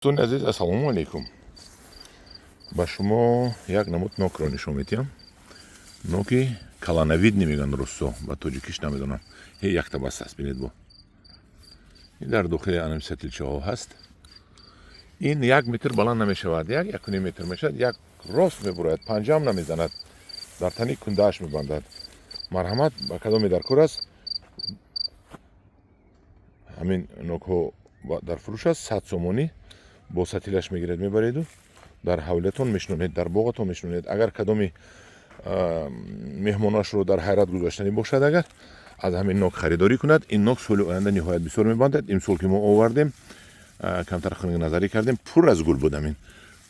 Дӯстони азиз, ассалому алайкум. Ба шумо як намуд нокро нишон медиҳам. Ноки колоновидный мегӯянд руссо, ба тоҷикиш намедонам. Ҳе, якта бас аст, бинед, бо ин дар дохили анами сатилчаҳо ҳаст. Ин 1 метр баланд намешавад, як 1.5 метр мешавад, як рост мебурояд, панҷаам намезанад, дар тани кундааш мебандад. Марҳамат, ба кадоме дар кор аст, ҳамин нокҳо дар фурӯш аст, 100 сомонӣ. Бо сатилаш мегиред, мебареду дар ҳавлиятон мешинонед, дар боғатон мешинонед. Агар кадоми меҳмонашро дар ҳайрат гузоштанӣ бошад, агар аз ҳамин нок харидорӣ кунад, ин нок соли оянда ниҳоят бисёр мебандад. Имсол ки мо овардем, камтар назарӣ кардем, пур аз гул буд, ҳамин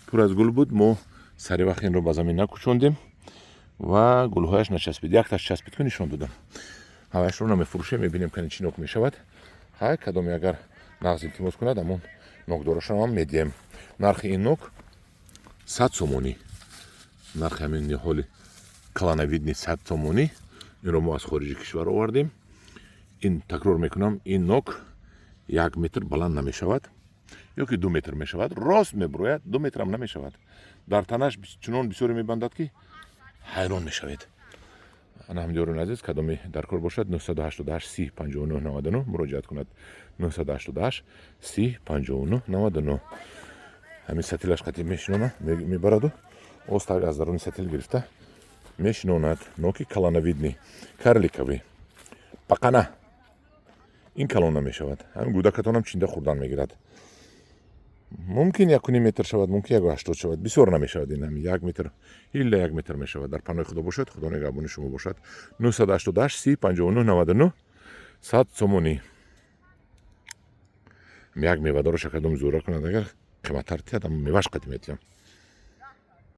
пур аз гул буд. Мо сари вақт инро ба замин накӯчондем ва гулҳояш начаспид. Якташ часпид, ку нишон додам. Ҳаваяшро намефурӯшем, мебинем, кани чӣ нок мешавад. Ҳай, кадоме агар нағз илтимос кунад, ҳамон нокдорашам медиҳем. Нархи ин нок 100 сомонӣ. Нархи ҳамин ниҳоли колоновидный 100 сомонӣ. Инро мо аз хориҷи кишвар овардем. Ин, такрор мекунам, ин нок 1 метр баланд намешавад ё ки 2 метр мешавад, рост мебурояд, 2 метрам намешавад. Дар танаш чунон бисёре мебандад, ки ҳайрон мешавед. Ана, ҳамдиёрони азиз, кадоме дар кор бошад, 988 30 59 99 муроҷиат кунад. 988 30 59 99. Ҳамин сатилаш қатӣ мешинона, мебараду остаг аз даруни сатил гирифта мешинонад. Ноки колоновидный, карликовый, бақана. Ин калон намешавад, ҳамин гӯдакатонам чинда хӯрдан мегирад. Мумкин 1.5 метр шавад, мумкин 1.80 шавад, бисёр намешавад. Ин ҳами 1 метр илла 1 метр мешавад. Дар паноҳи Худо бошад, Худо нигаҳбони шумо бошад. 988 30 59 99, 100 сомонӣ. Як мевадораш кадом зӯра кунад, агар қиматтар тиҳад, аммо меваш қати метиҳам.